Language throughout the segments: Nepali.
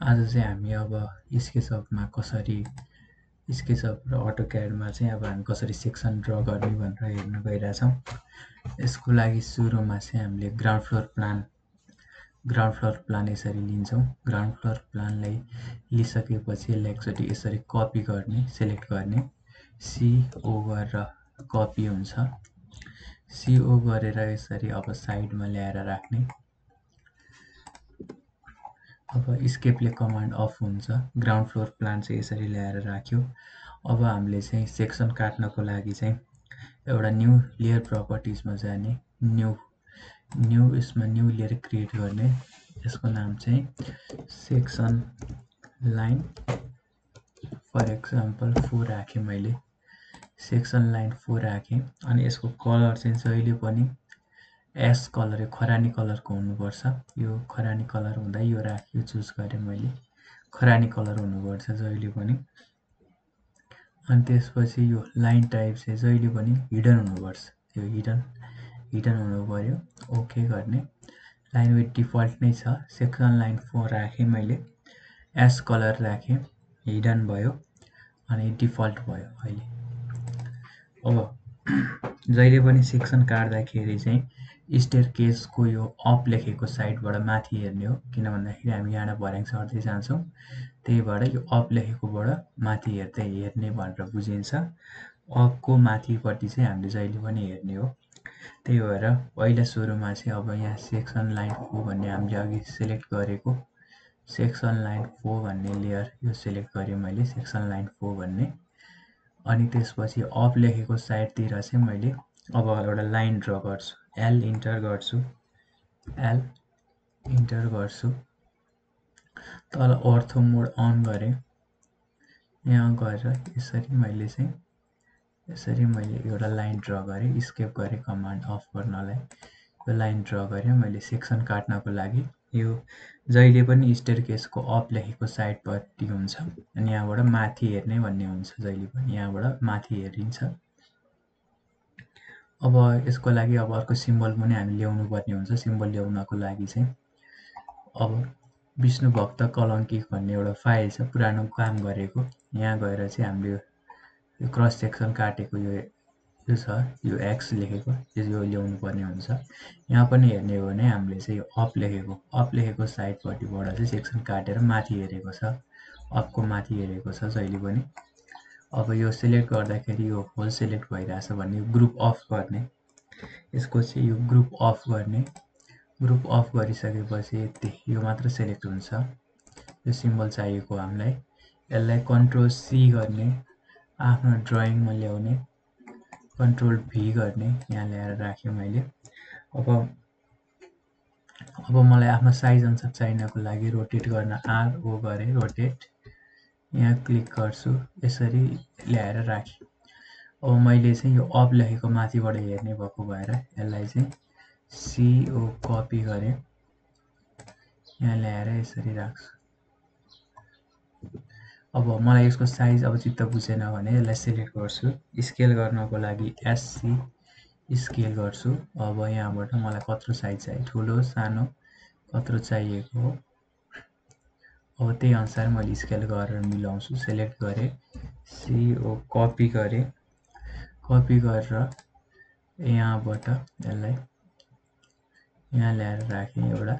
आज चाहिँ हामी अब स्केचअपमा कसरी स्केचअप र अटोक्याडमा चाहिँ अब हामी कसरी सेक्सन ड्र गर्ने भनेर हेर्न गइरहेछौँ। यसको लागि सुरुमा चाहिँ हामीले ग्राउन्ड फ्लोर प्लान यसरी लिन्छौँ। ग्राउन्ड फ्लोर प्लानलाई लिइसकेपछि यसलाई एकचोटि यसरी कपी गर्ने, सेलेक्ट गर्ने, CO गरेर कपी हुन्छ। CO गरेर यसरी अब साइडमा ल्याएर राख्ने। अब स्केपले कमान्ड अफ हुन्छ। ग्राउन्ड फ्लोर प्लान चाहिँ यसरी ल्याएर राख्यो। अब हामीले चाहिँ सेक्सन काट्नको लागि चाहिँ एउटा न्यू लेयर प्रपर्टिजमा जाने, न्यू लेयर क्रिएट गर्ने। यसको नाम चाहिँ सेक्सन लाइन फर एक्जाम्पल 4 राखेँ मैले। सेक्सन लाइन 4 राखेँ अनि यसको कलर चाहिँ जहिले पनि एस कलर, खरानी कलरको हुनुपर्छ। यो खरानी कलर हुँदा यो राख्यो, चुज गरेँ मैले। खरानी कलर हुनुपर्छ जहिले पनि। अनि त्यसपछि यो लाइन टाइप चाहिँ जहिले पनि हिडन हुनुपर्छ। यो हिडन हुनु पर्यो। ओके गर्ने। लाइन विथ डिफल्ट नै छ। सेक्सन लाइन 4 राखेँ मैले, एस कलर राखेँ, हिडन भयो अनि डिफल्ट भयो अहिले। अब जहिले पनि सेक्सन काट्दाखेरि चाहिँ स्टेयरकेसको यो अप लेखेको साइडबाट माथि हेर्ने हो। किन भन्दाखेरि हामी यहाँबाट भर्याङ सर्दै जान्छौँ, त्यही भएर यो अप लेखेकोबाट माथि हेर्ने भनेर बुझिन्छ। अपको माथिपट्टि चाहिँ हामीले जहिले पनि हेर्ने हो। त्यही भएर पहिला सुरुमा चाहिँ अब यहाँ सेक्सन लाइन 4 भन्ने हामीले अघि सेलेक्ट गरेको सेक्सन लाइन 4 भन्ने लेयर यो सेलेक्ट गरेँ मैले, सेक्सन लाइन 4 भन्ने। अनि त्यसपछि अप लेखेको साइडतिर चाहिँ मैले अब एउटा लाइन ड्र गर्छु। एल इन्टर गर्छु। तल अर्थो मोड अन गरेँ। यहाँ गएर यसरी मैले एउटा लाइन ड्र गरेँ, स्केप गरेँ कमान्ड अफ गर्नलाई। यो लाइन ड्र गरेँ मैले सेक्सन काट्नको लागि। यो जहिले पनि स्टेयरकेसको अप लेखेको साइडपट्टि हुन्छ अनि यहाँबाट माथि हेर्ने भन्ने हुन्छ। जहिले पनि यहाँबाट माथि हेरिन्छ। अब यसको लागि अब अर्को सिम्बल पनि हामी ल्याउनु पर्ने हुन्छ। सिम्बल ल्याउनको लागि चाहिँ अब विष्णु भक्त कलङ्की भन्ने एउटा फाइल छ, पुरानो काम गरेको। यहाँ गएर चाहिँ हामीले यो क्रस सेक्सन काटेको यो छ, यो एक्स लेखेको, यो ल्याउनु पर्ने हुन्छ। यहाँ पनि हेर्ने हो भने हामीले चाहिँ यो अप लेखेको साइडपट्टिबाट चाहिँ सेक्सन काटेर माथि हेरेको छ, अपको माथि हेरेको छ जहिले पनि। अब यो सेलेक्ट गर्दाखेरि यो होल सेलेक्ट भइरहेछ भन्ने ग्रुप अफ गर्ने। यसको चाहिँ यो ग्रुप अफ गर्ने। ग्रुप अफ गरिसकेपछि यो मात्र सेलेक्ट हुन्छ। यो सिम्बल चाहिएको हामीलाई। यसलाई कन्ट्रोल C गर्ने, आफ्नो ड्रइङमा ल्याउने, कन्ट्रोल V गर्ने, यहाँ ल्याएर राखेँ मैले। अब मलाई आफ्नो साइज अनुसार चाहिनको लागि रोटेट गर्न RO गरेँ, रोटेट। यहाँ क्लिक गर्छु, यसरी ल्याएर राखेँ। अब मैले चाहिँ यो अप लेखेको माथिबाट हेर्ने भएको भएर यसलाई चाहिँ CO कपी गरेँ, यहाँ ल्याएर यसरी राख्छु। अब मलाई यसको साइज अब चित्त बुझेन भने यसलाई सेलेक्ट गर्छु। स्केल गर्नको लागि SC स्केल गर्छु। अब यहाँबाट मलाई कत्रो साइज चाहियो, ठुलो सानो कत्रो चाहिएको हो, अब त्यही अनुसार मैले स्केल गरेर मिलाउँछु। सेलेक्ट गरेँ, CO कपी गरेँ, कपी गरेर यहाँबाट यसलाई यहाँ ल्याएर राखेँ एउटा,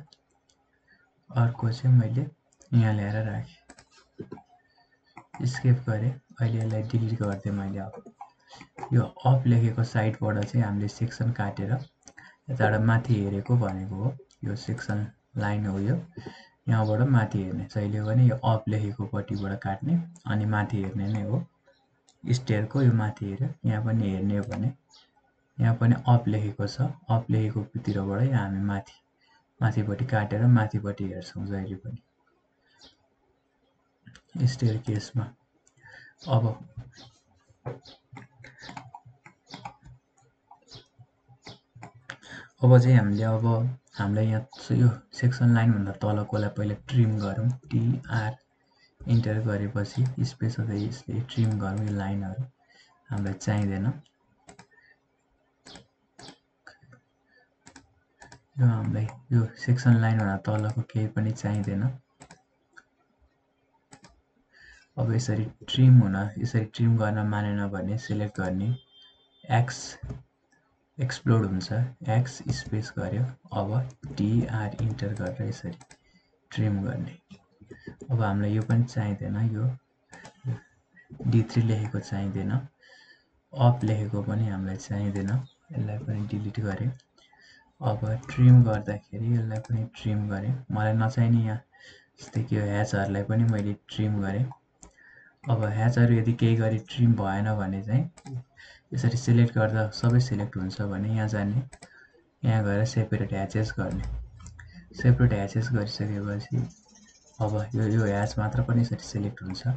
अर्को चाहिँ मैले यहाँ ल्याएर राखेँ, स्केप गरेँ। अहिले यसलाई डिलिट गरिदिएँ मैले। अब यो अप लेखेको साइडबाट चाहिँ हामीले सेक्सन काटेर यताबाट माथि हेरेको भनेको हो। यो सेक्सन लाइन हो, यो यहाँबाट माथि हेर्ने, जहिले पनि यो अप लेखेको पट्टिबाट काट्ने अनि माथि हेर्ने नै हो। स्टेयरको यो माथि हेऱ्यो, यहाँ पनि हेर्ने हो भने यहाँ पनि अप लेखेको छ, अप लेखेकोतिरबाटै हामी माथिपट्टि काटेर माथिपट्टि हेर्छौँ जहिले पनि स्टेयरकेसमा। अब चाहिँ हामीलाई यहाँ यो सेक्सन लाइनभन्दा तलकोलाई पहिला ट्रिम गरौँ। TR इन्टर गरेपछि स्पेस हुँदै यसले ट्रिम गरौँ। यो लाइनहरू हामीलाई चाहिँदैन। यो हामीलाई यो सेक्सन लाइनभन्दा तलको केही पनि चाहिँदैन। अब यसरी ट्रिम गर्न मानेन भने सिलेक्ट गर्ने एक्स एक्सप्लोड हुन्छ एक्स स्पेस गर्यो अब टिआर इन्टर गरेर यसरी ट्रिम गर्ने अब हामीलाई यो पनि चाहिँदैन यो D3 लेखेको चाहिँदैन अप लेखेको पनि हामीलाई चाहिँदैन यसलाई पनि डिलिट गरेँ अब ट्रिम गर्दाखेरि यसलाई पनि ट्रिम गरेँ मलाई नचाहिने यहाँ जस्तै कि ह्याचहरूलाई पनि मैले ट्रिम गरेँ अब ह्याचहरू यदि केही गरी ट्रिम भएन भने चाहिँ यसरी सिलेक्ट गर्दा सबै सिलेक्ट हुन्छ भने यहाँ जाने यहाँ गएर सेपरेट ह्याचेस गर्ने सेपरेट ह्याचेस गरिसकेपछि अब यो ह्याच मात्र पनि यसरी सिलेक्ट हुन्छ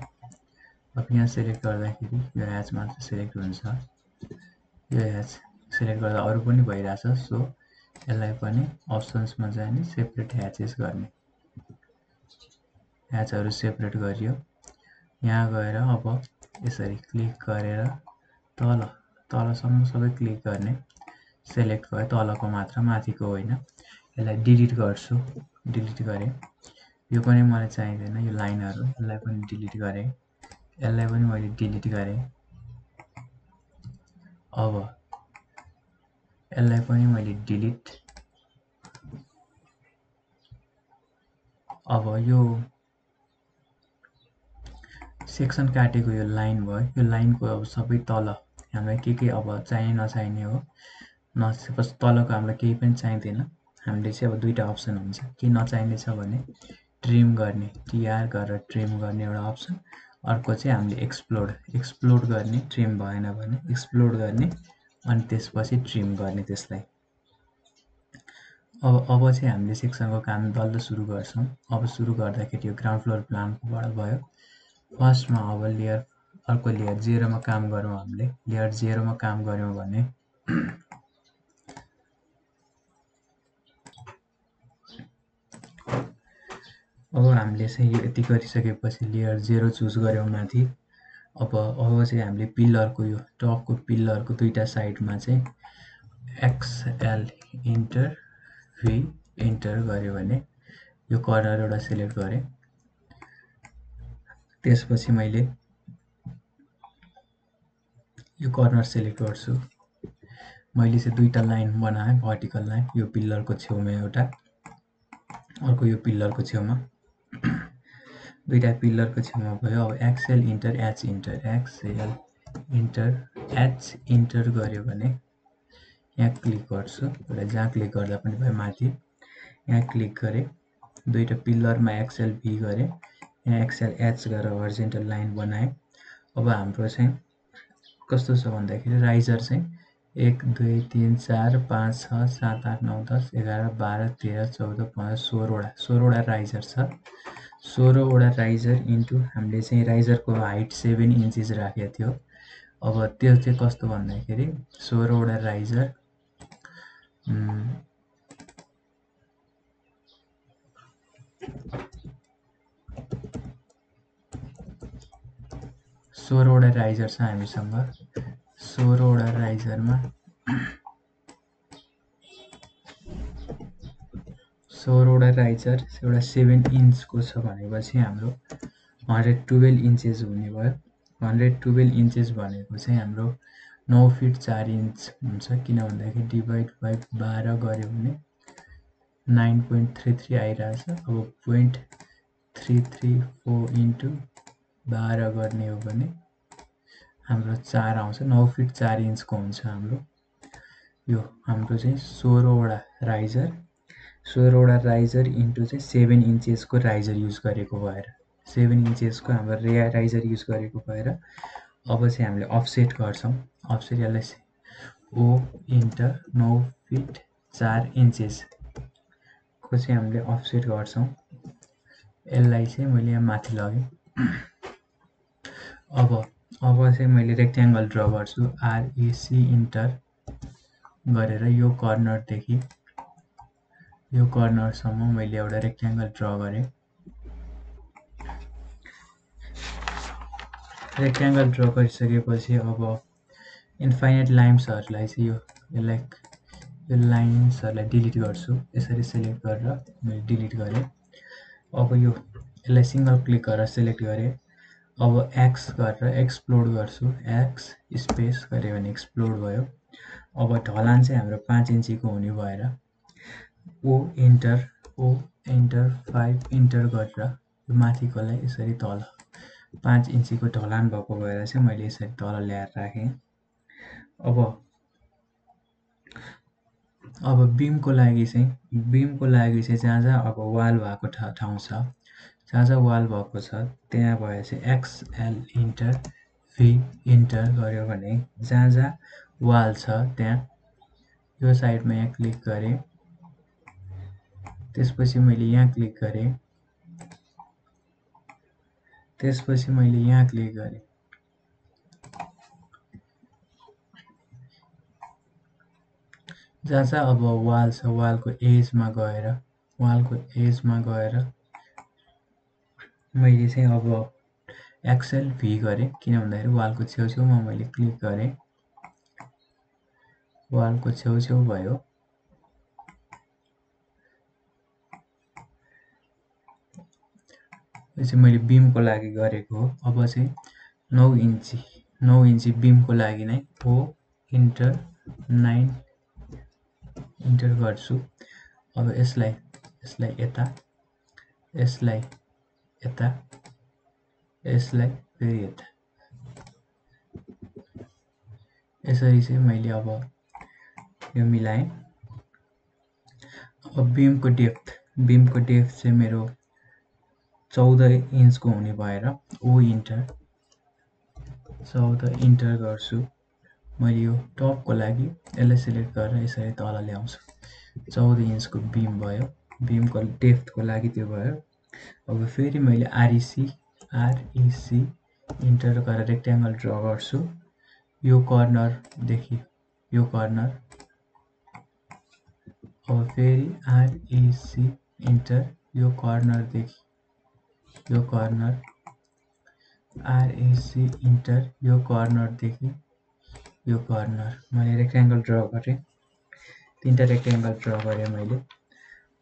अब यहाँ सिलेक्ट गर्दाखेरि यो ह्याच मात्र सिलेक्ट हुन्छ यो ह्याच सिलेक्ट गर्दा अरू पनि भइरहेछ सो यसलाई पनि अप्सन्समा जाने सेपरेट ह्याचेस गर्ने ह्याचहरू सेपरेट गरियो यहाँ गएर अब यसरी क्लिक गरेर तलसम्म सबै क्लिक गर्ने सेलेक्ट भयो तलको मात्र माथिको होइन यसलाई डिलिट गर्छु डिलिट गरेँ यो पनि मलाई चाहिँदैन यो लाइनहरू यसलाई पनि डिलिट गरेँ यसलाई पनि मैले डिलिट गरेँ अब यसलाई पनि मैले डिलिट अब यो सेक्सन काटेको यो लाइन भयो यो लाइनको अब सबै तल हामीलाई के अब चाहिने नचाहिने हो सपोज तलको हामीलाई केही पनि चाहिँदैन हामीले चाहिँ अब दुईवटा अप्सन हुन्छ के नचाहिने छ भने ट्रिम गर्ने टिआर गरेर ट्रिम गर्ने एउटा अप्सन अर्को चाहिँ हामीले एक्सप्लोड गर्ने ट्रिम भएन भने एक्सप्लोड गर्ने अनि त्यसपछि ट्रिम गर्ने त्यसलाई अब चाहिँ हामीले सेक्सनको काम बल्ल सुरु गर्छौँ अब सुरु गर्दाखेरि यो ग्राउन्ड फ्लोर प्लानकोबाट भयो फर्स्टमा अब लेयर अर्को लेयर 0 मा काम गरौँ हामीले लेयर 0 मा काम गर्यौं भने अब हामीले चाहिँ यो यति गरिसकेपछि लेयर 0 चुज गर्यौं माथि अब चाहिँ हामीले पिलरको यो टपको पिलरको दुईटा साइडमा चाहिँ एक्सएल इन्टर भी इन्टर गर्यो भने यो कर्नर एउटा सिलेक्ट गरे त्यसपछि मैले यो कर्नर सिलेक्ट गर्छु मैले चाहिँ दुईटा लाइन बनाएँ भर्टिकल लाइन यो पिलरको छेउमा एउटा अर्को यो पिलरको छेउमा दुईटा पिलरको छेउमा भयो अब XL enter H enter XL enter H enter गर्यो भने यहाँ क्लिक गर्छु एउटा जहाँ क्लिक गर्दा पनि भयो माथि यहाँ क्लिक गरे दुईटा पिलरमा एक्सएल भी गरे यहाँ एक्सएल एच गरेर हरिजन्टल लाइन बनाए अब हाम्रो चाहिँ कस्तो छ भन्दाखेरि राइजर चाहिँ 1 2 3 4 5 6 7 8 9 10 11 12 13 14 15 16 वटा राइजर छ 16 वटा राइजर इन्टु हामीले चाहिँ राइजरको हाइट 7 इन्चेस राखेको थियो अब त्यो चाहिँ कस्तो भन्दाखेरि 16 वटा राइजर 16 वटा राइजर छ हामीसँग 16 वटा राइजरमा 16 वटा राइजर एउटा 7 इन्चको छ भनेपछि हाम्रो 112 इन्चेस हुने भयो 112 इन्चेस भनेको चाहिँ हाम्रो 9 फिट 4 इन्च हुन्छ किन भन्दाखेरि डिभाइड बाइ 12 गर्यो भने 9.33 आइरहेछ अब 0.334 इन्टु 12 गर्ने हो भने हाम्रो 4 आउँछ 9 फिट 4 इन्चको हुन्छ हाम्रो यो हाम्रो चाहिँ 16 वटा राइजर इन्टु चाहिँ 7 इन्चेसको राइजर युज गरेको भएर 7 इन्चेसको हाम्रो राइजर युज गरेको भएर अब चाहिँ हामीले अफसेट गर्छौं अफसेट यसलाई ओ इन्टर 9 फिट 4 इन्चेस को चाहिँ हामीले अफसेट गर्छौं यसलाई चाहिँ मैले यहाँ माथि लगे अब चाहिँ मैले रेक्ट्याङ्गल ड्रा गर्छु आरइसी इन्टर गरेर यो कर्नरदेखि यो कर्नरसम्म मैले एउटा रेक्ट्याङ्गल ड्रा गरेँ रेक्ट्याङ्गल ड्रा गरिसकेपछि अब इन्फाइनाइट लाइन्सहरूलाई चाहिँ यो लाइन्सहरूलाई डिलिट गर्छु यसरी सिलेक्ट गरेर मैले डिलिट गरेँ अब यसलाई सिंगल क्लिक गरेर सिलेक्ट गरेँ अब एक्स गरेर एक्सप्लोड गर्छु, एक्स स्पेस गऱ्यो भने एक्सप्लोड भयो। अब ढलान चाहिँ हाम्रो 5 इन्चीको हुने भएर ओ इन्टर 5 इन्टर गरेर यो माथिकोलाई यसरी तल 5 इन्चीको ढलान भएको भएर चाहिँ मैले यसरी तल ल्याएर राखेँ। अब बिमको लागि चाहिँ जहाँ जहाँ अब वाल भएको ठाउँ छ, जहाँ जहाँ वाल भएको छ त्यहाँ भए चाहिँ एक्सएल इन्टर भी इन्टर गऱ्यो भने जहाँ जहाँ वाल छ त्यहाँ यो साइडमा यहाँ क्लिक गरेँ, त्यसपछि मैले यहाँ क्लिक गरेँ, त्यसपछि मैले यहाँ क्लिक गरेँ। जहाँ जहाँ अब वाल छ वालको एजमा गएर मैले चाहिँ अब एक्सएल भी गरेँ, किन भन्दाखेरि वालको छेउछेउमा मैले क्लिक गरेँ, वालको छेउछेउ भयो। यो चाहिँ मैले बिमको लागि गरेको हो। अब चाहिँ 9 इन्ची बिमको लागि नै ओ इन्टर 9 इन्टर गर्छु। अब यसलाई यता, यसलाई फेरि यता, यसरी चाहिँ मैले अब यो मिलाएँ। अब बिमको डेप्थ चाहिँ मेरो 14 इन्चको हुने भएर ओ इन्टर 14 इन्टर गर्छु। मैले यो टपको लागि यसलाई सिलेक्ट गरेर यसरी तल ल्याउँछु। 14 इन्चको बिम भयो, बिमको डेप्थको लागि त्यो भयो। अब फेरि मैले आरइसी इन्टर गरेर रेक्ट्याङ्गल ड्र गर्छु। यो कर्नरदेखि यो कर्नर, अब फेरि आरइसी इन्टर यो कर्नरदेखि यो कर्नर, आरइसी इन्टर यो कर्नरदेखि यो कर्नर। मैले रेक्ट्याङ्गल ड्र गरेँ, 3टा रेक्ट्याङ्गल ड्र गरेँ मैले।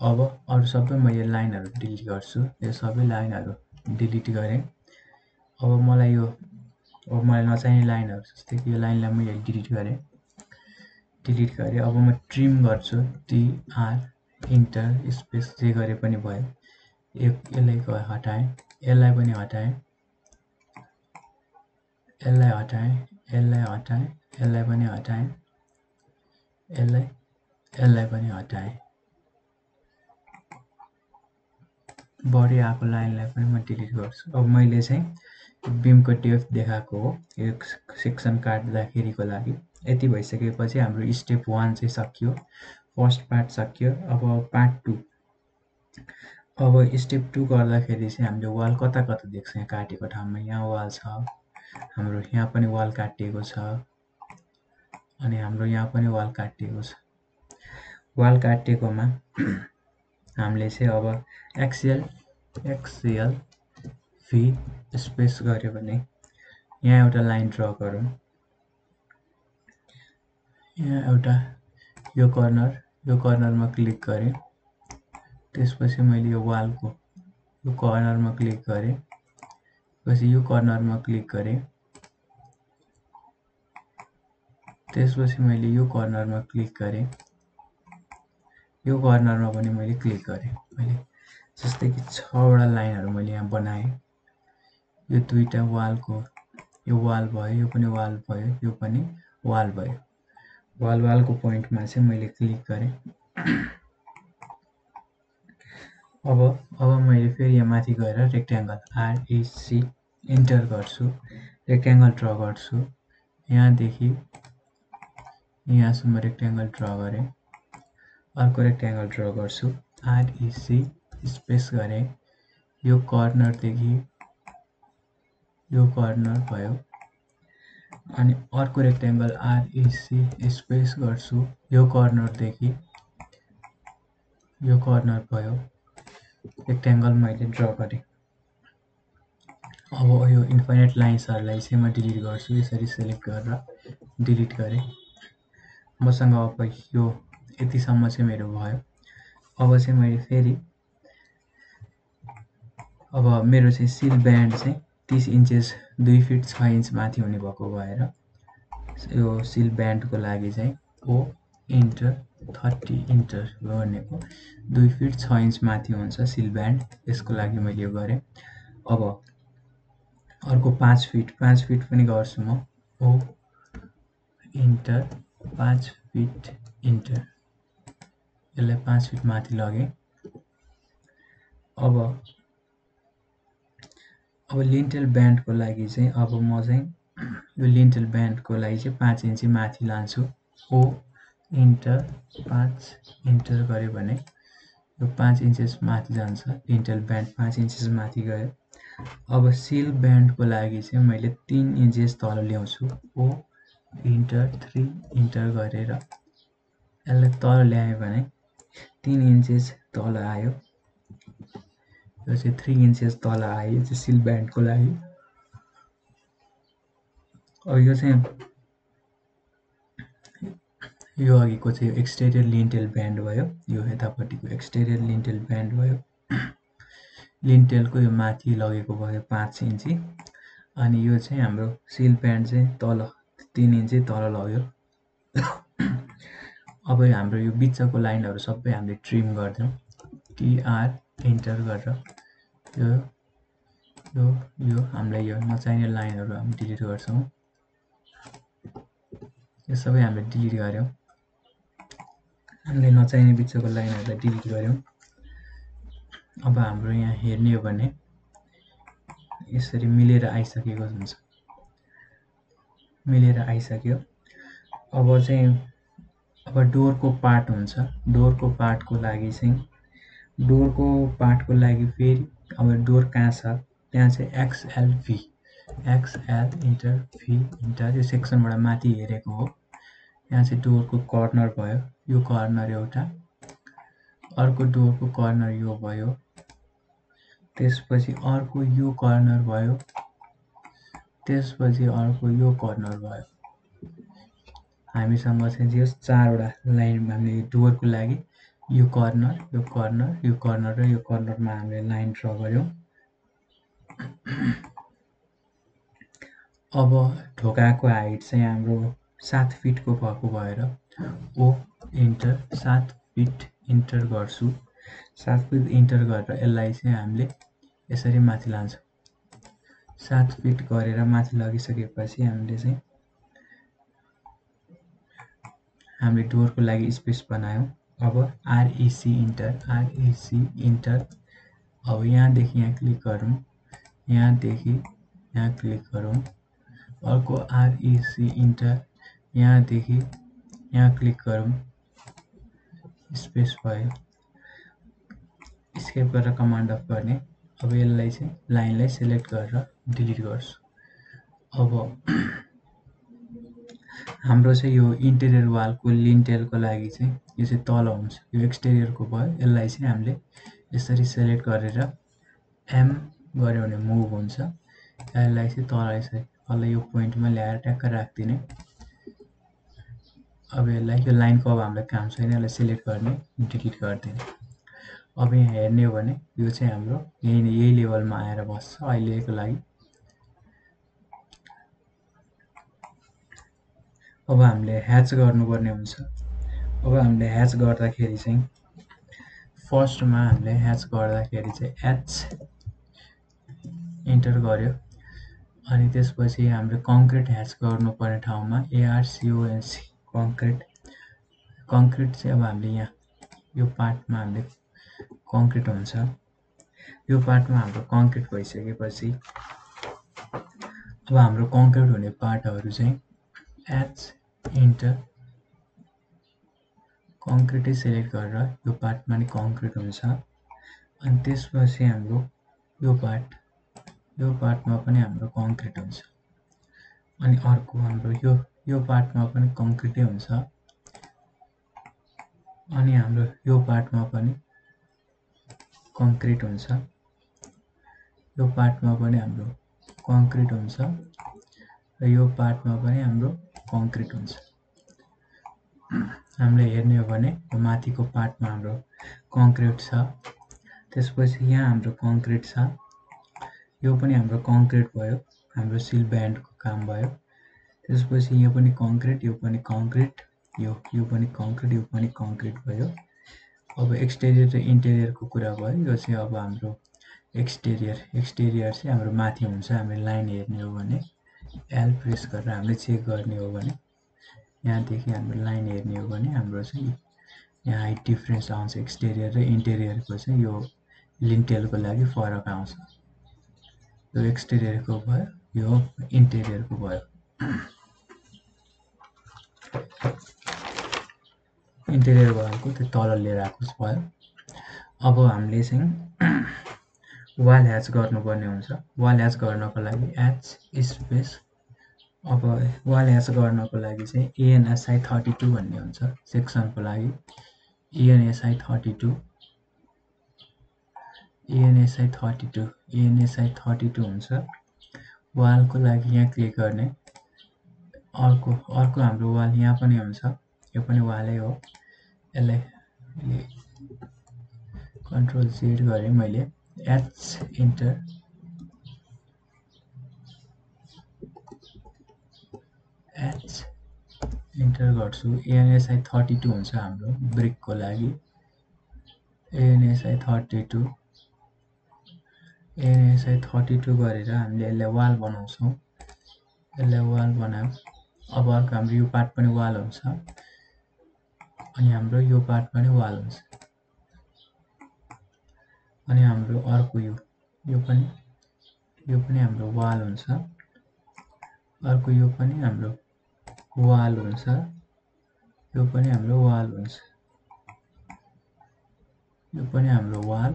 अब अरू सबै मैले लाइनहरू डिलिट गर्छु, यो सबै लाइनहरू डिलिट गरेँ। अब मलाई नचाहिने लाइनहरू जस्तै कि यो लाइनलाई मैले डिलिट गरेँ। अब म ट्रिम गर्छु, टिआर इन्टर स्पेस जे गरे पनि भयो। यसलाई हटाएँ, यसलाई पनि हटाएँ, यसलाई हटाएँ, यसलाई पनि हटाएँ, यसलाई पनि हटाएँ। बढी आएको लाइनलाई पनि म डिलिट गर्छु। अब मैले चाहिँ बिमको डेप्थ देखाएको हो यो सेक्सन काट्दाखेरिको लागि। यति भइसकेपछि हाम्रो स्टेप 1 चाहिँ सकियो, फर्स्ट पार्ट सकियो। अब पार्ट 2, अब स्टेप 2 गर्दाखेरि चाहिँ हामीले वाल कता कता देख्छ। यहाँ काटेको ठाउँमा यहाँ वाल छ, हाम्रो यहाँ पनि वाल काटिएको छ, अनि हाम्रो यहाँ पनि वाल काटिएको छ। वाल काटिएकोमा हामीले चाहिँ अब एक्सएल भी स्पेस गऱ्यो भने यहाँ एउटा लाइन ड्र गरौँ। यहाँ एउटा यो कर्नरमा क्लिक गरेँ, त्यसपछि मैले यो वालको यो कर्नरमा क्लिक गरेँ, पछि यो कर्नरमा क्लिक गरेँ, त्यसपछि मैले यो कर्नरमा क्लिक गरेँ, यो कर्नरमा पनि मैले क्लिक गरेँ। मैले जस्तै कि 6वटा लाइनहरू मैले यहाँ बनाएँ। यो दुईटा वालको यो वाल भयो, यो पनि वाल भयो, यो पनि वाल भयो। वालको पोइन्टमा चाहिँ मैले क्लिक गरेँ। अब मैले फेरि यहाँ माथि गएर रेक्ट्याङ्गल आरइसी इन्टर गर्छु, रेक्ट्याङ्गल ड्र गर्छु। यहाँदेखि यहाँसम्म रेक्ट्याङ्गल ड्र गरेँ, अर्को रेक्ट्याङ्गल ड्र गर्छु, आरइसी स्पेस गरेँ, यो कर्नरदेखि यो कर्नर भयो, अनि अर्को रेक्ट्याङ्गल आरइसी स्पेस गर्छु, यो कर्नरदेखि यो कर्नर भयो, रेक्ट्याङ्गल मैले ड्र गरेँ। अब यो इन्फाइनाइट लाइन्सहरूलाई चाहिँ म डिलिट गर्छु, यसरी सेलेक्ट गरेर डिलिट गरेँ। मसँग अब यो यतिसम्म चाहिँ मेरो भयो। अब चाहिँ मैले फेरि अब मेरो चाहिँ सिल ब्यान्ड चाहिँ 30 इन्चेस 2 फिट 6 इन्च माथि हुने भएको भएर यो सिल ब्यान्डको लागि चाहिँ ओ इन्टर 30 इन्टर भनेको 2 फिट 6 इन्च माथि हुन्छ सिल ब्यान्ड। यसको लागि मैले यो गरेँ। अब अर्को 5 फिट पनि गर्छु म। ओ इन्टर 5 फिट इन्टर, यसलाई 5 फिट माथि लगेँ। अब लिन्टेल ब्यान्डको लागि चाहिँ अब म चाहिँ यो लिन्टेल ब्यान्डको लागि चाहिँ 5 इन्च माथि लान्छु। ओ इन्टर 5 इन्टर गऱ्यो भने यो 5 इन्चेस माथि जान्छ। लिन्टेल ब्यान्ड 5 इन्चेस माथि गयो। अब सिल ब्यान्डको लागि चाहिँ मैले 3 इन्चेस तल ल्याउँछु। ओ इन्टर 3 इन्टर गरेर यसलाई तल ल्याएँ भने 3 इन्चेस तल आयो। यो चाहिँ 3 इन्चेस तल आयो। यो चाहिँ सिल ब्यान्डको लागि। अब यो चाहिँ यो अघिको चाहिँ एक्सटेरियर लिन्टेल ब्यान्ड भयो। यो यतापट्टिको एक्सटेरियर लिन्टेल ब्यान्ड भयो। लिन्टेलको यो माथि लगेको भयो 5 इन्ची। अनि यो चाहिँ हाम्रो सिल ब्यान्ड चाहिँ तल 3 इन्ची तल लग्यो। अब हाम्रो यो बिचको लाइनहरू सबै हामीले ट्रिम गरिदिउँ। टिआर इन्टर गरेर यो हामीलाई यो नचाहिने लाइनहरू हामी डिलिट गर्छौँ। यो सबै हामीले डिलिट गर्यौँ। हामीले नचाहिने बिचको लाइनहरूलाई डिलिट गर्यौँ। अब हाम्रो यहाँ हेर्ने हो भने यसरी मिलेर आइसकेको हुन्छ। मिलेर आइसक्यो। अब चाहिँ डोरको पार्ट हुन्छ। डोरको पार्टको लागि फेरि अब डोर कहाँ छ त्यहाँ चाहिँ एक्सएलभी एक्सएल इन्टर भी इन्टर यो सेक्सनबाट माथि हेरेको हो। यहाँ चाहिँ डोरको कर्नर भयो। यो कर्नर एउटा, अर्को डोरको कर्नर यो भयो, त्यसपछि अर्को यो कर्नर भयो, त्यसपछि अर्को यो कर्नर भयो। हामीसँग चाहिँ यो 4वटा लाइन हामीले डोरको लागि यो कर्नर यो कर्नर यो कर्नर र यो कर्नरमा हामीले लाइन ड्र गर्यौँ। अब ढोकाको हाइट चाहिँ हाम्रो 7 फिटको भएको भएर ओ इन्टर 7 फिट इन्टर गर्छु। 7 फिट इन्टर गरेर यसलाई चाहिँ हामीले यसरी माथि लान्छौँ। 7 फिट गरेर माथि लगिसकेपछि हामीले डोरको लागि स्पेस बनायौँ। अब आरइसी इन्टर। अब यहाँदेखि यहाँ क्लिक गरौँ, यहाँदेखि यहाँ क्लिक गरौँ। अर्को आरइसी इन्टर, यहाँदेखि यहाँ क्लिक गरौँ, स्पेस भयो। स्केप गरेर कमान्ड अफ गर्ने। अब यसलाई चाहिँ लाइनलाई सिलेक्ट गरेर डिलिट गर्छु। अब हाम्रो चाहिँ यो इन्टेरियर वालको लिन्टेलको लागि चाहिँ यो चाहिँ तल हुन्छ। यो एक्सटेरियरको भयो। यसलाई चाहिँ हामीले यसरी सिलेक्ट गरेर एम गऱ्यो भने मुभ हुन्छ। यसलाई चाहिँ तल यसरी तल यो पोइन्टमा ल्याएर ट्याक्क राखिदिने। अब यसलाई यो लाइनको अब हामीलाई काम छैन, यसलाई सिलेक्ट गर्ने, डिलिट गरिदिने। अब यहाँ हेर्ने हो भने यो चाहिँ हाम्रो यही लेभलमा आएर बस्छ अहिलेको लागि। अब हामीले ह्याच गर्नुपर्ने हुन्छ। अब हामीले ह्याच गर्दाखेरि चाहिँ फर्स्टमा हामीले ह्याच गर्दाखेरि चाहिँ एच इन्टर गर्यो। अनि त्यसपछि हामीले कङ्क्रिट ह्याच गर्नुपर्ने ठाउँमा एआरसिओएनसी कङ्क्रिट चाहिँ अब हामीले यहाँ यो पार्टमा हामीले कङ्क्रिट हुन्छ। यो पार्टमा हाम्रो कङ्क्रिट भइसकेपछि अब हाम्रो कङ्क्रिट हुने पार्टहरू चाहिँ एच इन्टर कङ्क्रिटै सिलेक्ट गरेर यो पार्टमा नि कङ्क्रिट हुन्छ। अनि त्यसपछि हाम्रो यो पार्टमा पनि हाम्रो कङ्क्रिट हुन्छ। अनि अर्को हाम्रो यो पार्टमा पनि कङ्क्रिटै हुन्छ। अनि हाम्रो यो पार्टमा पनि कङ्क्रिट हुन्छ। यो पार्टमा पनि हाम्रो कङ्क्रिट हुन्छ र यो पार्टमा पनि हाम्रो कङ्क्रिट हुन्छ। हामीले हेर्ने हो भने माथिको पार्टमा हाम्रो कङ्क्रिट छ, त्यसपछि यहाँ हाम्रो कङ्क्रिट छ, यो पनि हाम्रो कङ्क्रिट भयो, हाम्रो सिल ब्यान्डको काम भयो। त्यसपछि यो पनि कङ्क्रिट, यो पनि कङ्क्रिट, यो पनि कङ्क्रिट, यो पनि कङ्क्रिट भयो। अब एक्सटेरियर र इन्टेरियरको कुरा भयो। यो चाहिँ अब हाम्रो एक्सटेरियर चाहिँ हाम्रो माथि हुन्छ। हामीले लाइन हेर्ने हो भने एल प्रेस गरेर हामीले चेक गर्ने हो भने यहाँदेखि हाम्रो लाइन हेर्ने हो भने हाम्रो चाहिँ यहाँ हाइट डिफ्रेन्स आउँछ। एक्सटेरियर र इन्टेरियरको चाहिँ यो लिन्टेलको लागि फरक आउँछ। यो एक्सटेरियरको भयो, यो इन्टेरियरको भयो। इन्टेरियर वालको त्यो तल लिएर आएको भयो। अब हामीले चाहिँ वाल ह्याच गर्नुपर्ने हुन्छ। वाल ह्याच गर्नको लागि ह्याच स्पेस, अब वाल ह्याच गर्नको लागि चाहिँ एएनएसआई 32 भन्ने हुन्छ सेक्सनको लागि। एएनएसआई 32 हुन्छ। वालको लागि यहाँ क्लिक गर्ने। अर्को हाम्रो वाल यहाँ पनि हुन्छ, यो पनि वालै हो। यसलाई कन्ट्रोल जेड गरेँ मैले, एच इन्टर, गर्छु। एएनएसआई 32 हुन्छ हाम्रो ब्रिकको लागि। एएनएसआई 32 गरेर हामीले यसलाई वाल बनाउँछौँ। यसलाई वाल बनायौँ। अब अर्को हाम्रो यो पार्ट पनि वाल हुन्छ अनि हाम्रो यो पार्ट पनि वाल हुन्छ अनि हाम्रो अर्को यो पनि हाम्रो वाल हुन्छ। अर्को यो पनि हाम्रो वाल हुन्छ, यो पनि हाम्रो वाल हुन्छ, यो पनि हाम्रो वाल,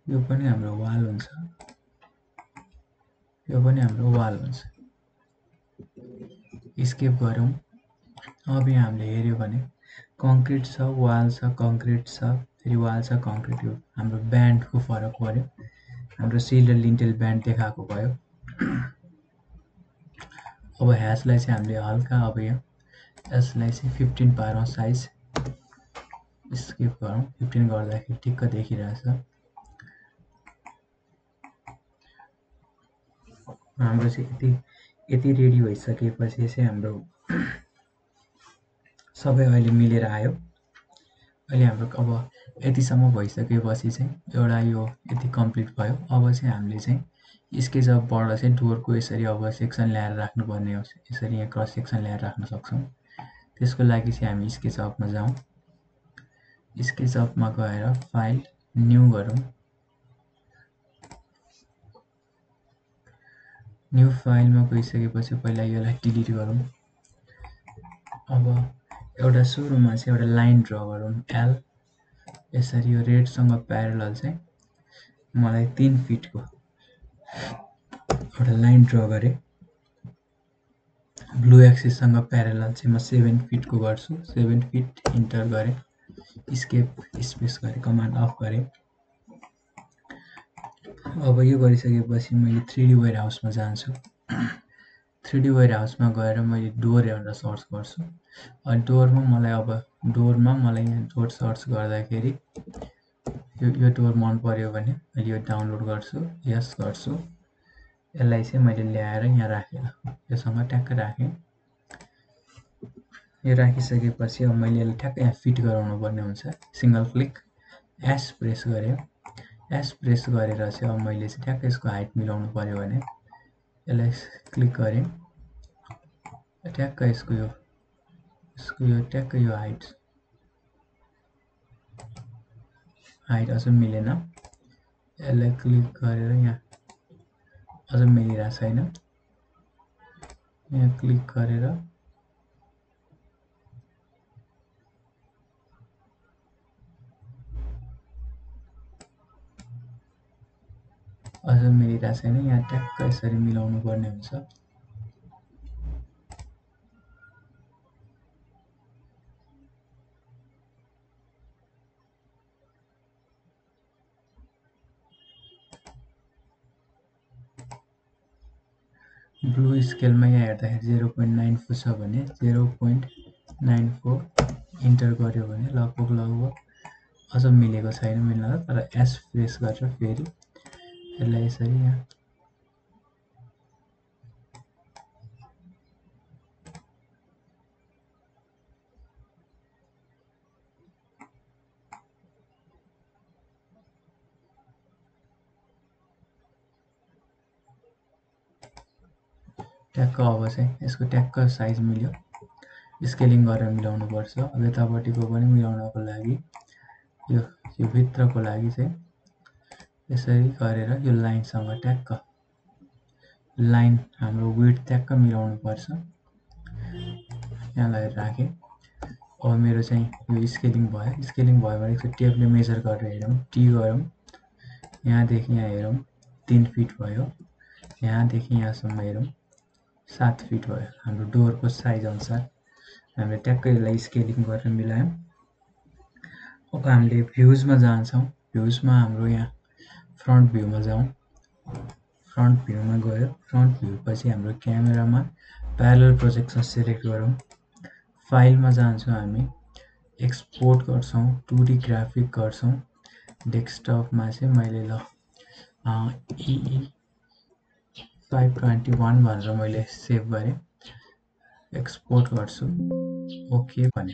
यो पनि हाम्रो वाल हुन्छ, यो पनि हाम्रो वाल हुन्छ। स्केप गरौँ। अब यहाँ हामीले हेर्यो भने कङ्क्रिट छ, वाल छ, कङ्क्रिट छ, फेरि वाल छ, कङ्क्रिट। यो हाम्रो ब्यान्डको फरक पर्यो। हाम्रो सिल र लिन्टेल ब्यान्ड देखाएको भयो। अब ह्याचलाई चाहिँ हामीले हल्का अब यसलाई चाहिँ 15 पारौँ साइज। स्किप गरौँ। 15 गर्दाखेरि ठिक्क देखिरहेछ। हाम्रो चाहिँ यति रेडी भइसकेपछि चाहिँ हाम्रो सबै अहिले मिलेर आयो। अहिले हाम्रो अब यतिसम्म भइसकेपछि चाहिँ एउटा यो यति कम्प्लिट भयो। अब चाहिँ हामीले चाहिँ स्केचअपबाट चाहिँ डोरको यसरी अब सेक्सन ल्याएर राख्नुपर्ने हो। यसरी यहाँ क्रस सेक्सन ल्याएर राख्न सक्छौँ। त्यसको लागि चाहिँ हामी स्केचअपमा जाउँ। स्केचअपमा गएर फाइल न्यू गरौँ। न्यू फाइलमा गइसकेपछि पहिला यसलाई डिलिट गरौँ। अब एउटा सुरुमा चाहिँ एउटा लाइन ड्र गरौँ। एल यसरी यो रेडसँग प्यारलल चाहिँ मलाई 3 फिटको एउटा लाइन ड्र गरेँ। ब्लू एक्सिससँग प्यारलल चाहिँ म 7 फिटको गर्छु। 7 फिट इन्टर गरेँ। स्केप स्पेस गरेँ, कमान्ड अफ गरेँ। अब यो गरिसकेपछि मैले 3D वेयरहाउसमा जान्छु। 3D वेयरहाउसमा गएर मैले डोर भनेर सर्च गर्छु। अनि डोरमा मलाई यहाँ डोर सर्च गर्दाखेरि यो डोर मन पर्यो भने मैले यो डाउनलोड गर्छु, यस गर्छु। यसलाई चाहिँ मैले ल्याएर यहाँ राखेँ। योसँग ट्याक्क राखेँ। यो राखिसकेपछि अब मैले यसलाई ठ्याक्क यहाँ फिट गराउनु पर्ने हुन्छ। सिङ्गल क्लिक एस प्रेस गरेँ। एस प्रेस गरेर चाहिँ अब मैले चाहिँ ठ्याक्क यसको हाइट मिलाउनु पर्यो भने यसलाई क्लिक गरेँ। ठ्याक्क यसको यो ट्याक्क यो हाइट अझ मिलेन। यसलाई क्लिक गरेर यहाँ अझ मिलिरहेको छैन। यहाँ क्लिक गरेर अझ मिलिरहेको छैन। यहाँ ट्याक्क यसरी मिलाउनु पर्ने हुन्छ। ब्लू स्केलमा यहाँ हेर्दाखेरि 0.94 छ भने 0.94 इन्टर गर्यो भने लगभग अझ मिलेको छैन। मिल्न तर एस प्रेस गरेर फेरि यसलाई यसरी यहाँ ट्याक्क अब चाहिँ यसको ट्याक्क साइज मिल्यो। स्केलिङ गरेर मिलाउनुपर्छ। अब यतापट्टिको पनि मिलाउनको लागि यो भित्रको लागि चाहिँ यसरी गरेर यो लाइनसँग ट्याक्क लाइन हाम्रो विड्थ ट्याक्क मिलाउनुपर्छ। यहाँ लगेर राखेँ। अब मेरो चाहिँ यो स्केलिङ भयो। स्केलिङ भयो भने एकचोटि टेपले मेजर गरेर हेरौँ, टी गरौँ, यहाँदेखि यहाँ हेरौँ 3 फिट भयो, यहाँदेखि यहाँसम्म हेरौँ 7 फिट भयो। हाम्रो डोरको साइज अनुसार हामीले ट्याक्कै यसलाई स्केलिङ गरेर मिलायौँ। अब हामीले भ्युजमा जान्छौँ। भ्युजमा हाम्रो यहाँ फ्रन्ट भ्यूमा जाउँ। फ्रन्ट भ्यूमा गयो। फ्रन्ट भ्यू पछि हाम्रो क्यामेरामा प्यारलल प्रोजेक्सन सिलेक्ट गरौँ। फाइलमा जान्छौँ हामी, एक्सपोर्ट गर्छौँ, 2D ग्राफिक गर्छौँ। डेस्कटपमा चाहिँ मैले ल EE 521 भनेर मैले सेभ गरेँ। एक्सपोर्ट गर्छु, ओके भने।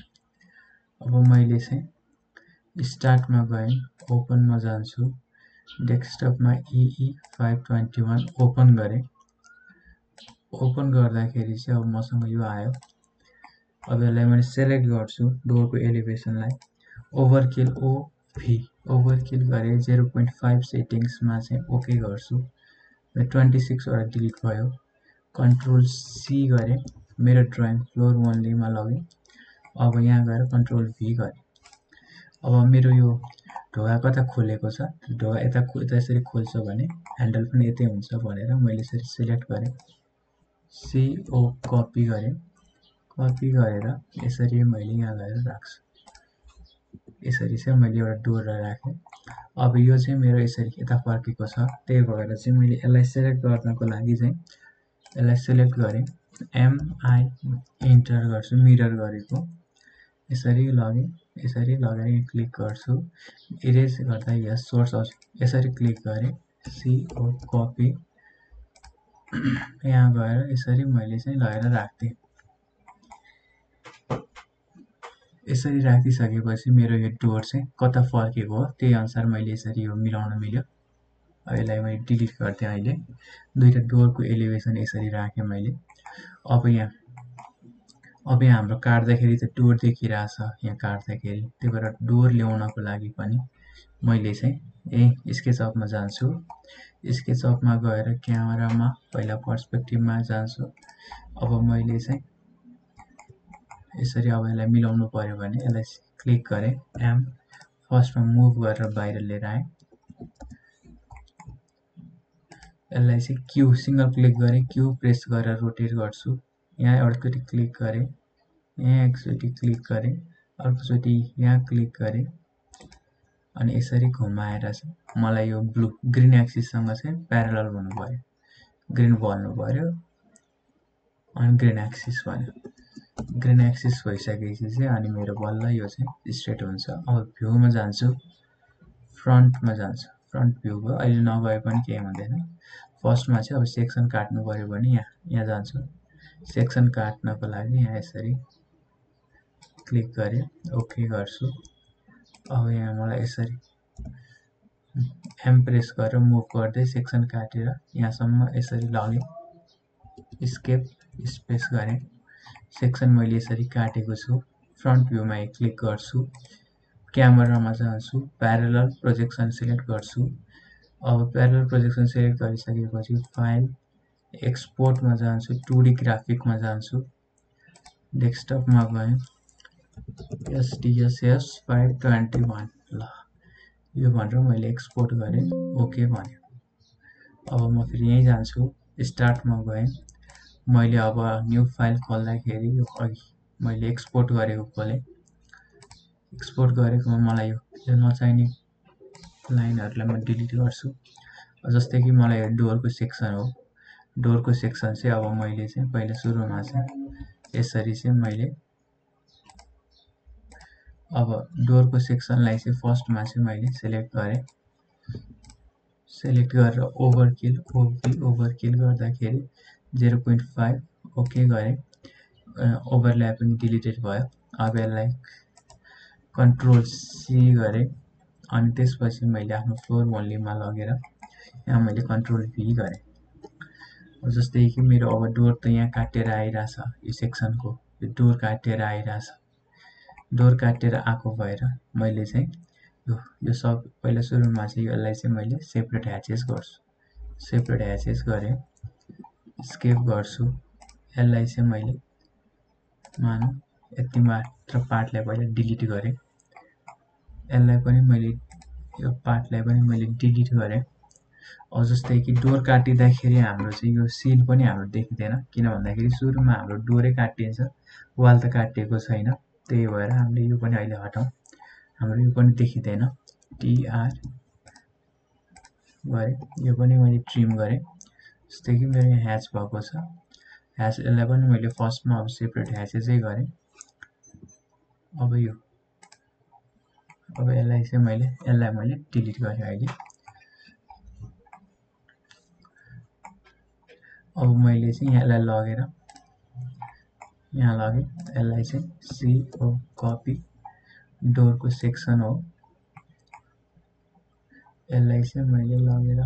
अब मैले चाहिँ स्टार्टमा गएँ, ओपनमा जान्छु, डेस्कटपमा EE 521 ओपन गरेँ। ओपन गर्दाखेरि चाहिँ अब मसँग यो आयो। अब यसलाई मैले सेलेक्ट गर्छु, डोरको एलिभेसनलाई ओभरकिल ओभरकिल गरेँ। 0.5 सेटिङ्समा चाहिँ ओके गर्छु। 26 वटा डिलिट भयो। कन्ट्रोल C गरेँ, मेरो ड्रइङ फ्लोर ओन्लीमा लगेँ। अब यहाँ गएर कन्ट्रोल V गरेँ। अब मेरो यो ढोका कता खोलेको छ, ढोका यता यसरी खोल्छ भने ह्यान्डल पनि यतै हुन्छ भनेर मैले यसरी सिलेक्ट गरेँ। CO कपी गरेँ। कपी गरेर यसरी मैले यहाँ लगेर राख्छु। यसरी चाहिँ मैले एउटा डोर राखेँ। अब यो चाहिँ मेरो यसरी यता फर्केको छ, त्यही भएर चाहिँ मैले यसलाई सेलेक्ट गर्नको लागि चाहिँ यसलाई सेलेक्ट गरेँ, MI इन्टर गर्छु, मिरर गरेको यसरी लगेँ। यसरी लगेर क्लिक गर्छु, इरेज गर्दा यस सोर्स यसरी क्लिक गरेँ, CO कपी यहाँ गएर यसरी मैले चाहिँ लगेर राख्थेँ। यसरी राखिसकेपछि मेरो यो डोर चाहिँ कता फर्केको हो त्यही अनुसार मैले यसरी यो मिलाउन मिल्यो। यसलाई मैले डिलिट गर्थेँ। अहिले दुईटा डोरको एलिभेसन यसरी राखेँ मैले। अब यहाँ हाम्रो काट्दाखेरि त डोर देखिरहेछ यहाँ काट्दाखेरि, त्यही भएर डोर ल्याउनको लागि पनि मैले चाहिँ स्केचअपमा जान्छु। स्केचअपमा गएर क्यामेरामा पहिला पर्सपेक्टिभमा जान्छु। अब मैले चाहिँ यसरी अब यसलाई मिलाउनु पर्यो भने यसलाई क्लिक गरेँ, फर्स्टमा मुभ गरेर बाहिर लिएर आएँ। यसलाई चाहिँ क्यू सिङ्गल क्लिक गरेँ, क्यू प्रेस गरेर रोटेट गर्छु। यहाँ एउटाचोटि क्लिक गरेँ, यहाँ एकचोटि क्लिक गरेँ, अर्कोचोटि यहाँ क्लिक गरेँ अनि यसरी घुमाएर चाहिँ मलाई यो ग्रिन एक्सिससँग चाहिँ प्यारलल हुनु पर्यो, ग्रिन बल्नु पर्यो अनि ग्रिन एक्सिस भन्यो। ग्रिन एक्सिस भइसकेपछि चाहिँ अनि मेरो बल्ल यो चाहिँ स्ट्रेट हुन्छ। अब भ्यूमा जान्छु, फ्रन्टमा जान्छु, फ्रन्ट भ्यू भयो। अहिले नगए पनि केही हुँदैन। फर्स्टमा चाहिँ अब सेक्सन काट्नु पर्यो भने यहाँ जान्छु। सेक्सन काट्नको लागि यहाँ यसरी क्लिक गरेँ, ओके गर्छु। अब यहाँ मलाई यसरी एम प्रेस गरेर मुभ गर्दै सेक्सन काटेर यहाँसम्म यसरी लगेँ, स्केप स्पेस गरेँ। सेक्सन मैले यसरी काटेको छु। फ्रन्ट भ्यूमा क्लिक गर्छु, क्यामेरामा जान्छु, प्यारलल प्रोजेक्सन सिलेक्ट गर्छु। अब प्यारलल प्रोजेक्सन सिलेक्ट गरिसकेपछि फाइल एक्सपोर्टमा जान्छु, 2D ग्राफिकमा जान्छु, डेस्कटपमा गएँ, SDSS 521 ल यो भनेर मैले एक्सपोर्ट गरेँ, ओके भन्यो। अब म फेरि यहीँ जान्छु, स्टार्टमा गएँ। मैले अब न्यू फाइल खोल्दाखेरि यो अघि मैले एक्सपोर्ट गरेको खोलेँ। एक्सपोर्ट गरेकोमा मलाई यो नचाहिने लाइनहरूलाई म डिलिट गर्छु। जस्तै कि मलाई यो डोरको सेक्सन हो, डोरको सेक्सन चाहिँ अब मैले चाहिँ पहिला सुरुमा चाहिँ यसरी चाहिँ मैले अब डोरको सेक्सनलाई चाहिँ फर्स्टमा चाहिँ मैले सेलेक्ट गरेँ। सेलेक्ट गरेर ओभरकिल गर्दाखेरि 0.5 ओके गरेँ। ओभरल्यापिङ डिलिटेड भयो। अब यसलाई कन्ट्रोल सी गरेँ अनि त्यसपछि मैले आफ्नो फ्लोर ओन्लीमा लगेर यहाँ मैले कन्ट्रोल भी गरेँ। जस्तै कि मेरो अब डोर त यहाँ काटेर आइरहेछ, यो सेक्सनको यो डोर काटेर आइरहेछ। डोर काटेर आएको भएर मैले चाहिँ यो सब पहिला सुरुमा चाहिँ यसलाई चाहिँ मैले सेपरेट ह्याचेस गर्छु। सेपरेट ह्याचेस गरेँ, स्केप गर्छु। यसलाई चाहिँ मैले मानौँ यति मात्र पार्टलाई पहिला डिलिट गरेँ। यसलाई पनि मैले यो पार्टलाई पनि मैले डिलिट गरेँ। अब जस्तै कि डोर काटिँदाखेरि हाम्रो चाहिँ यो सिल पनि हाम्रो देखिँदैन, किन भन्दाखेरि सुरुमा हाम्रो डोरै काटिन्छ, वाल त काटिएको छैन। त्यही भएर हामीले यो पनि अहिले हटाउँ, हाम्रो यो पनि देखिँदैन। टिआर गरेँ, यो पनि मैले ट्रिम गरेँ। जस्तै कि मेरो यहाँ ह्याच भएको छ, ह्याच यसलाई पनि मैले फर्स्टमा अब सेपरेट ह्याचेसै गरेँ। अब यसलाई चाहिँ मैले डिलिट गरेँ अहिले। अब मैले चाहिँ यसलाई लगेर यहाँ लगेँ, यसलाई चाहिँ सी हो कपी डोरको सेक्सन हो, यसलाई चाहिँ मैले लगेर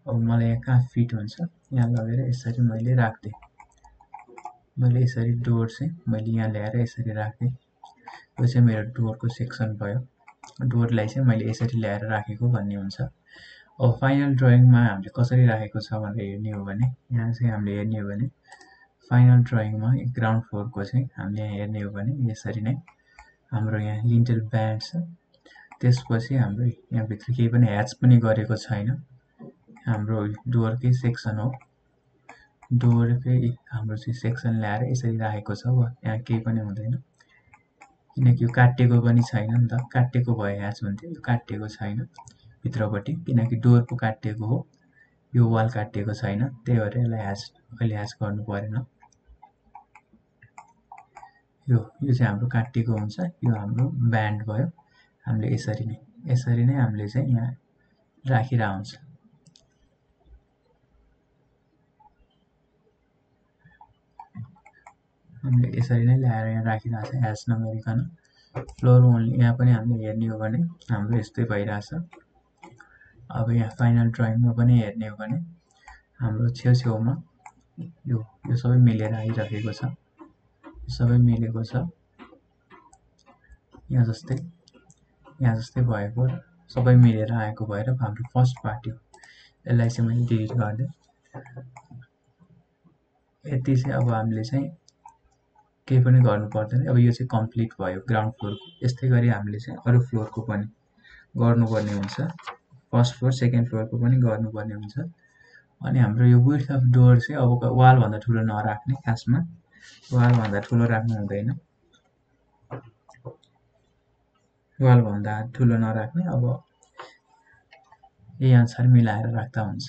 अब मलाई यहाँ कहाँ फिट हुन्छ यहाँ लगेर यसरी मैले राख्दै, मैले यसरी डोर चाहिँ मैले यहाँ ल्याएर यसरी राख्दै। यो चाहिँ मेरो डोरको सेक्सन भयो। डोरलाई चाहिँ मैले यसरी ल्याएर राखेको भन्ने हुन्छ। अब फाइनल ड्रइङमा हामीले कसरी राखेको छ भनेर हेर्ने हो भने यहाँ चाहिँ हामीले हेर्ने हो भने फाइनल ड्रइङमा ग्राउन्ड फ्लोरको चाहिँ हामीले यहाँ हेर्ने हो भने यसरी नै हाम्रो यहाँ लिन्टल ब्यान्ड छ। त्यसपछि हाम्रो यहाँभित्र केही पनि ह्याच पनि गरेको छैन, हाम्रो डोरकै सेक्सन हो। डोरकै हाम्रो चाहिँ सेक्सन ल्याएर यसरी राखेको छ, यहाँ केही पनि हुँदैन किनकि यो काटिएको पनि छैन नि त। काटिएको भए ह्याच हुन्थ्यो, यो काटिएको छैन भित्रपट्टि, किनकि डोरको काटिएको हो, यो वाल काटिएको छैन। त्यही भएर यसलाई अहिले ह्याच गर्नु परेन। यो चाहिँ हाम्रो काटिएको हुन्छ, यो हाम्रो ब्यान्ड भयो। हामीले यसरी नै हामीले चाहिँ यहाँ राखिरहेको हुन्छ। हामीले यसरी नै ल्याएर यहाँ राखिरहेको छ ह्याच नगरिकन। फ्लोर ओन्ली यहाँ पनि हामीले हेर्ने हो भने हाम्रो यस्तै भइरहेछ। अब यहाँ फाइनल ड्रइङमा पनि हेर्ने हो भने हाम्रो छेउछेउमा यो सबै मिलेर आइरहेको छ, सबै मिलेको छ। यहाँ जस्तै भएको सबै मिलेर आएको भएर हाम्रो फर्स्ट पार्ट हो। यसलाई चाहिँ मैले डिलिट गरिदिएँ। यति चाहिँ अब हामीले चाहिँ केही पनि गर्नु पर्दैन। अब यो चाहिँ कम्प्लिट भयो ग्राउन्ड फ्लोरको। यस्तै गरी हामीले चाहिँ अरू फ्लोरको पनि गर्नुपर्ने हुन्छ, फर्स्ट फ्लोर सेकेन्ड फ्लोरको पनि गर्नुपर्ने हुन्छ। अनि हाम्रो यो विड्थ अफ डोर चाहिँ अब वालभन्दा ठुलो नराख्ने, खासमा वालभन्दा ठुलो राख्नु हुँदैन, वालभन्दा ठुलो नराख्ने। अब यही अनुसार मिलाएर राख्दा हुन्छ।